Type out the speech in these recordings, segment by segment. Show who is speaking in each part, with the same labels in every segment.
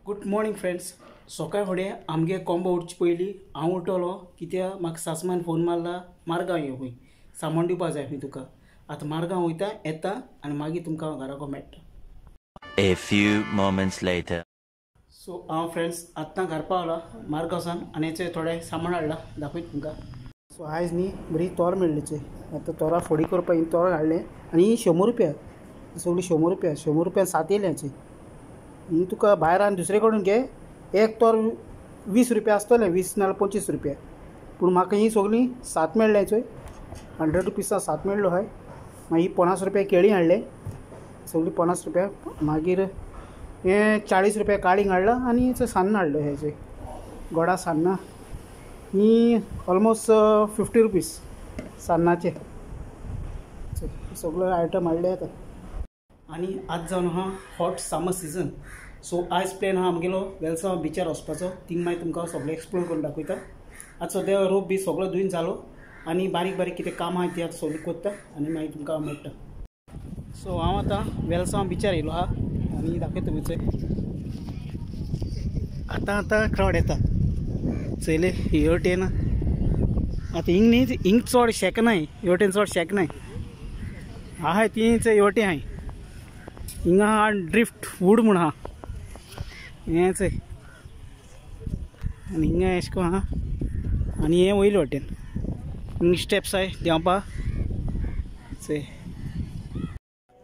Speaker 1: Good morning friends, सकाळ फुडें आमगे कोंबो उठचे पयलीं हांव उठलो कित्याक म्हाका सासमान फोन मारला मारगांव यो खंय सामान दिवपा जाय खंय तुका. आतां मारगांव वयता येता आनी मागीर तुमकां हांव घराको मेळटा.
Speaker 2: A few moments later.
Speaker 1: So हांव फ्रेंड्स आत्तां घर पावला मारगांवसान आनी हेचे थोडें सामान हाडलां दाखयता तुमकां. सो आयज न्ही बरी तोर मेळ्ळी चोय, आतां तोरां फोडी करपाक ही तोर हाडलें आनी ही 100 रुपया, सगळी 100 रुपया, 100 रुपया 7 येयल्या चोय. ही तुका भायर आनी दुसरे कडून घे एक तोर 20 रुपया आसतलें, 20 नाल्यार 25 रुपया, पूण म्हाका ही सगळीं 7 मेळ्ळें चोय, 100 रुपीसा 7 मेळ्ळो हय. मागीर 50 रुपया केळी हाडले सगळीं 50 रुपया. मागीर हें 40 रुपया काळींग हाडलां आनी सान्नां हाडलो हें चोय गोडा सान्नां ही ऑलमोस्ट 50 रुपीज सान्नाचे सगळे आयटम हाडले आतां. आनी आज जावन आहा हॉट समर सिजन, सो आयज प्लॅन आहा आमगेलो वेलसांव बिचार वचपाचो, थिंग मागीर तुमकां सगळें एक्सप्लोर करून दाखयता. आतां सद्या रोप बी सगळो धुवन जालो आनी बारीक बारीक कितें कामां आहा ती आतां सगळीं करता आनी मागीर तुमकां हांव मेळटा. सो हांव आतां वेलसांव बिचार येयलो आहा आनी दाखयता तुमी चोय. आतां आतां क्रावड येता चोयले हे वटेन. आतां हिंग न्ही हिंग चड शेक नाय, हे वटेन चड शेक नाय आहाय ती हे वटेन आहाय. हिंगा आहा ड्रिफ्ट वूड म्हूण आहा हें चोय, आनी हिंगा एशें कोन्न आहा आनी हें वयले वटेन हिंग स्टेप्स आहाय देंवपा चोय.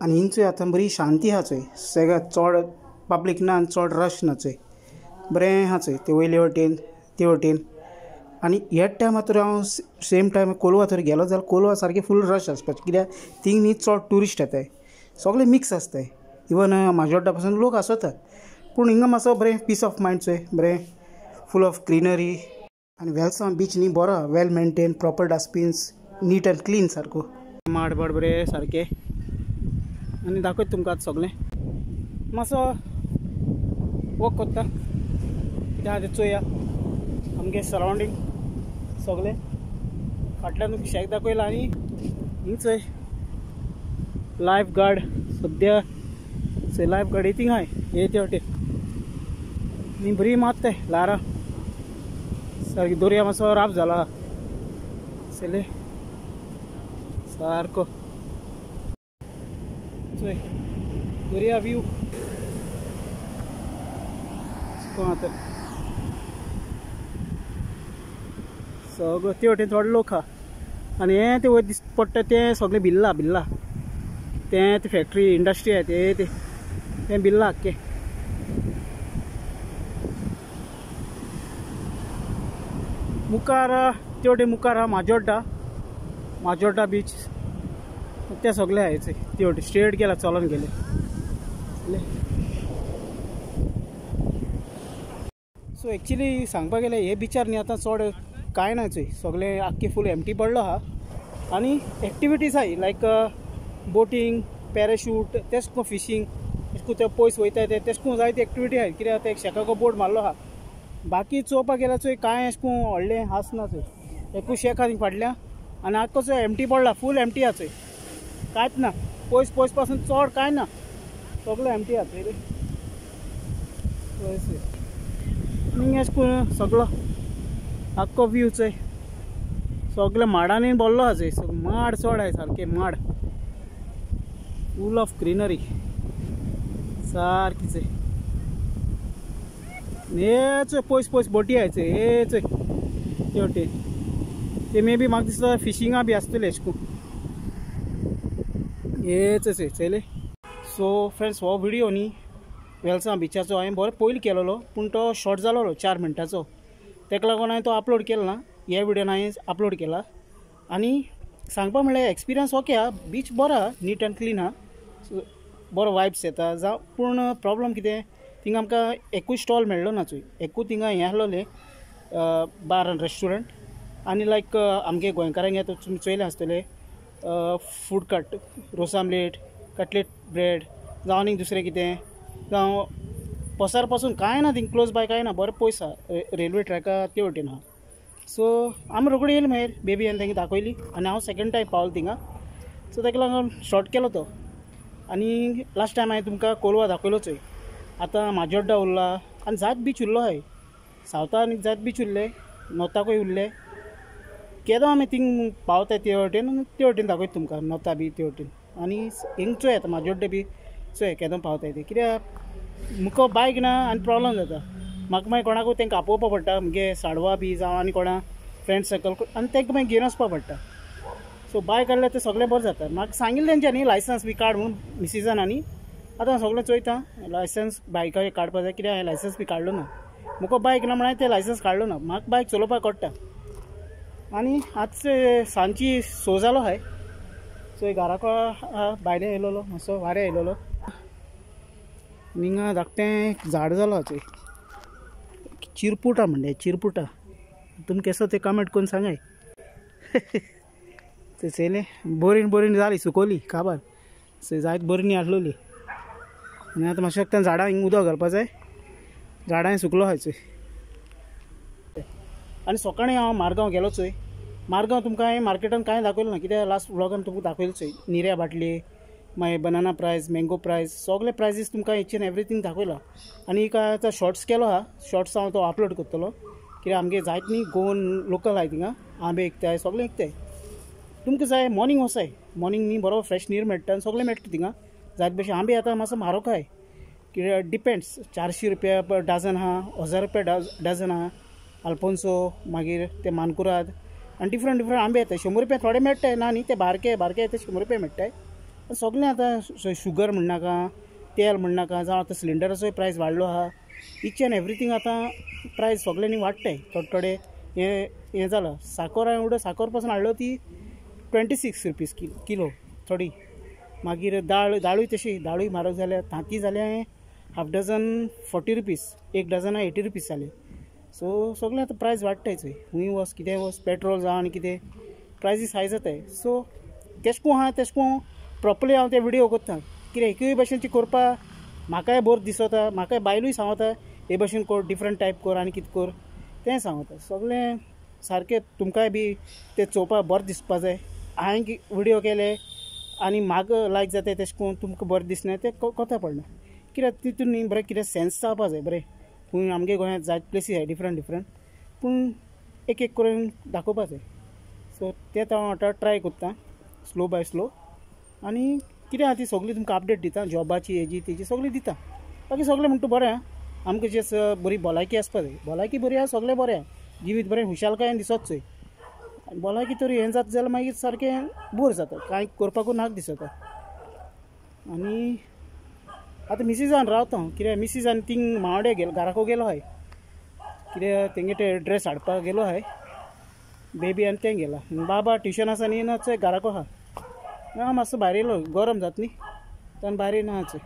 Speaker 1: आनी हिंग चोय आतां बरी शांती आहा चोय, सगळ्या चड पब्लीक ना आनी चड रश ना चोय, बरें आहा चोय ते वयले वटेन ते वटेन. आनी हे टायमार तर हांव सेम टायम कोलवा तर गेलो जाल्यार कोलवा सारकें फूल रश आसपाचें, कित्याक थिंग न्ही चड ट्युरिस्ट येताय, सगळे मिक्स आसताय, इवन माजोड्डा पासून लोक आसता, पूण हिंगा मातसो बरें पीस ऑफ मायंड चोय, बरें फूल ऑफ ग्रिनरी. आनी वेलसांव बीच न्ही बरो well maintain, proper dustbins, neat and clean सारको, माड बाड बरें सारकें. आनी दाखयता तुमकां आतां सगळें मातसो वॉक करता कित्याक आतां चोया आमगे सरावंडींग सगळें. फाटल्यान तुमकां शेक दाखयलां आनी हिंग चोय लायफ गार्ड सद्या चोय, लायफ गार्ड थिंग आहाय हे ते वटेन आनी बरी मारताय ल्हारां सारकी, दर्या मातसो राफ जाला चले सारको चोय दर्या व्यू आतां सगळो ते वटेन थोडे लोक आहा आनी हें ते वयर दिसता पडटा तें सगळें बिल्ला बिल्ला, तें ते फॅक्ट्री इंडस्ट्री आहा ते ते तें बिल्ला आख्खें. मुखार ते वटेन मुखार आहा माजोड्डा, माजोड्डा बीच ते सगळे आहा चोय ते वटेन स्ट्रेट गेला चलोन गेले. सो एक्चुली सांगपाक गेल्यार हे बिचार न्ही आतां चड कांय ना चोय, सगळें आख्खें फूल एम्प्टी पडलो आहा. आनी एक्टिविटीज आहाय लायक बोटींग, पॅराशूट, तेश कोन्न फिशींग, तेश कोन्न ते पयस वयताय ते तेश कोन्न जायते एक्टिविटी आहाय, कित्याक आतां एक शेकाको बोट मारलो आहा. बाकी चोवपाक गेल्यार चोय कांय एशें कोन्न व्हडलें आसना चोय, एकूच शेक आहा थिंग फाटल्यान आनी आख्खो चोय एम्प्टी पडला, फूल एम्प्टी आहा चोय, कांयच ना, पयस पयस पासून चड कांय ना, सगळें एम्प्टी आहा चोय रे. पयस आनी एशें कोन्न सगळो आख्खो व्यू चोय सगळे माडांनी भरलो आहा चोय, माड चड आहाय सारके माड, फूल ऑफ ग्रिनरी सारकी चोय. हे चोय पयस पयस बोटी आहाय चोय, हे चोय ते वटेन ते मे बी म्हाका दिसता फिशिंगा बी आसतलें एशें कोन्न हे चोय चोय चोयले. सो फ्रेंड्स हो व्हिडियो न्ही वेलसांव बिचाचो हांवें बरो पयलीं केलेलो, पूण तो शॉर्ट जालोलो 4 मिनटांचो, ताका लागून हांवें तो अपलोड केलो ना, हे व्हिडियोन हांवें अपलोड केला. आनी सांगपा म्हणल्यार एक्सपिरियन्स ओके आहा, बीच बरो आहा, नीट एंड क्लीन आहा, सो बरो वायब्स येता जावं. पूण प्रॉब्लम कितें थिंगा आमकां एकूय स्टॉल मेळ्ळो ना चोय, एकूय थिंगा हें आसलोलें बार आनी रेस्टोरंट. आनी लायक आमगे गोंयकारांक आतां तुमी चोयलें आसतलें food cart, roast omelette, cutlet bread, जावं आनीक दुसरें कितें जावं पसार पासून कांय ना थिंग क्लोज बाय कांय ना, बरें पयस आहा रेल्वे ट्रॅका ते वटेन आहा. सो आमी रोखडी येयली मागीर बेबी आनी तांकां दाखयली आनी हांव सेकंड टायम पावलो थिंगा, सो ताका लागून शॉर्ट केलो तो. आनी लास्ट टायम हांवें तुमकां कोलवा दाखयलो चोय, आतां माजोड्डा उरला आनी जात बीच उरलो आहाय सावथा आनी जात बीच उरले नॉर्थाकूय उरले. केदो आमी थिंग पावताय ते वटेन ते वटेन दाखयता तुमकां नॉर्था बी ते वटेन. आनी हिंग चोय आतां माजोड्डे बी चोय केदो पावताय ते कित्याक मुको बायक ना आनी प्रोब्लम जाता म्हाका मागीर कोणाकूय तांकां आपोवपा पडटा मुगे साडवा बी जावं आनी कोणा फ्रेंड सर्कल आनी तांकां मागीर घेवन वचपा पडटा. सो बायक आहल्यार तें सगळें बरें जाता. म्हाका सांगिल्लें तेंच्यांनी लायसन्स बी काड म्हणून मिसिसान आनी आतां हांव सगळें चोयता लायसन्स बायकाचें काडपा जाय कित्याक हांवें लायसन्स बी काडलो ना. मुको बायक ना म्हणून तें लायसन्स काडलो ना. म्हाका बायक चलोवपाक कळटा. आनी आज सांजची 6 जालो आहाय. सो घराको भायले येयलोलो मातसो वारें येयलोलो. हिंगा धाकटें झाड जालो चोय चिरपुटा म्हणटा चिरपुटा तुमी केसो ते कमेंट करून सांगाय. ते चोयलें बोरीन बोरीन जाली सुकोली काबार जायत बरी आहलोली. आनी आतां मातशें त्या झाडां हिंग उदक घालपा जाय झाडां सुकलो आहाय चोय. आनी सकाळीं हांव मारगांव गेलो चोय. मारगांव तुमकां हांवें मार्केटान कांय दाखयलें ना कित्याक लास्ट व्लॉगान तुमकां दाखयलें चोय निऱ्या बाटली मागीर बनाना प्रायस मँगो प्रायस सगळे प्रायसीस तुमकां इच एन एवरीथींग दाखयलां. आनी एक आतां शॉर्ट्स केलो आहा शॉर्ट्स हांव तो अपलोड करतलो कित्याक आमगे जायत न्ही गोवन लोकल आहाय थिंगा आंबे विकताय सगळें विकताय. तुमकां जाय मॉर्निंग वचाय मॉर्निंग न्ही बरो फ्रेश नीर मेळटा आनी सगळें मेळटा थिंगा जायत भशेन आंबे आतां मातसो म्हारग आहाय कित्याक डिपेंड्स 400 रुपया पर डझन आहा 1000 रुपया डझन आहा अल्फोन्सो मागीर ते मानकुराद आनी डिफरंट डिफरंट आंबे येता. 100 रुपया थोडे मेळटाय ना न्ही ते बारके बारके येता 100 रुपया मेळटाय. सगळें आतां शुगर म्हणनाका तेल म्हणनाका जावं आतां सिलिंडराचोय प्रायस वाडलो आहा इच एन एवरीथींग आतां प्रायस सगळ्यांनी वाडटाय थोडे थोडे. हें हें जालां साकोर हांवें उडो साकोर पासून हाडलो ती 26 रुपीज किलो थोडी. मागीर दाळ दाळूय तशी दाळूय म्हारग जाल्या तांती जाल्या हाफ डझन 40 रुपीज एक डझन 80 रुपीज जाले. सो सगळें आतां प्रायस वाडटाय चोय खूंय वच कितें वच पेट्रोल जावं आनी कितें प्रायसीस हाय जाताय. सो तेश कोन आहा तेश कोन प्रोपरली हांव ते विडियो करता कित्याक एकूय भशेनची करपा म्हाकाय बोर दिसता म्हाकाय बायलूय सांगता हे भशेन कर डिफरंट टायप कर आनी कितें कर तें सांगता. सगळें सारकें तुमकांय बी तें चोवपाक बरें दिसपा जाय. हांवें विडियो केले आनी म्हाका लायक जाता तेशें करून तुमकां बरें दिसना तें कोता पडना कित्याक तितून न्ही बरें कितें सेन्स जावपा जाय बरें. पूण आमगे गोंयांत जायते प्लेसी आहाय डिफरंट डिफरंट पूण एक एक करून दाखोवपा जाय. सो तें हांव आतां ट्राय करता स्लो बाय स्लो. आनी कितें आहा ती सगळी तुमकां अपडेट दिता जॉबाची हेजी तेजी सगळी दिता. बाकी सगळें म्हणटा बरें आहा आमकां जे बरी भलायकी आसपा जाय भलायकी बरी आहा सगळें बरें आहा जिवीत बरें हुशालकायेन दिसत चोय. आनी भलायकी तर हें जाता जाल्यार मागीर सारकें बोर जाता कांय करपाकूय नाक दिसता. आनी आतां मिसिसान रावता हांव कित्याक मिसिसान थिंग मावडे गेलो घराको गेलो आहाय कित्याक तेंगे ते ड्रेस हाडपाक गेलो आहाय बेबी आनी तें गेला बाबा ट्युशन आसा न्ही ना चोय घराको आहा. हांव मातसो भायर येयलो गरम जाता न्ही तान भायर येयना चोय.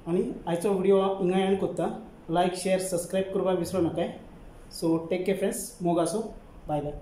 Speaker 1: आनी आयचो विडियो हिंगा एंड करता. लायक शेयर सबस्क्रायब करपाक विसरो नाकाय. सो टेक केर फ्रेंड्स, मोग आसूं, बाय बाय.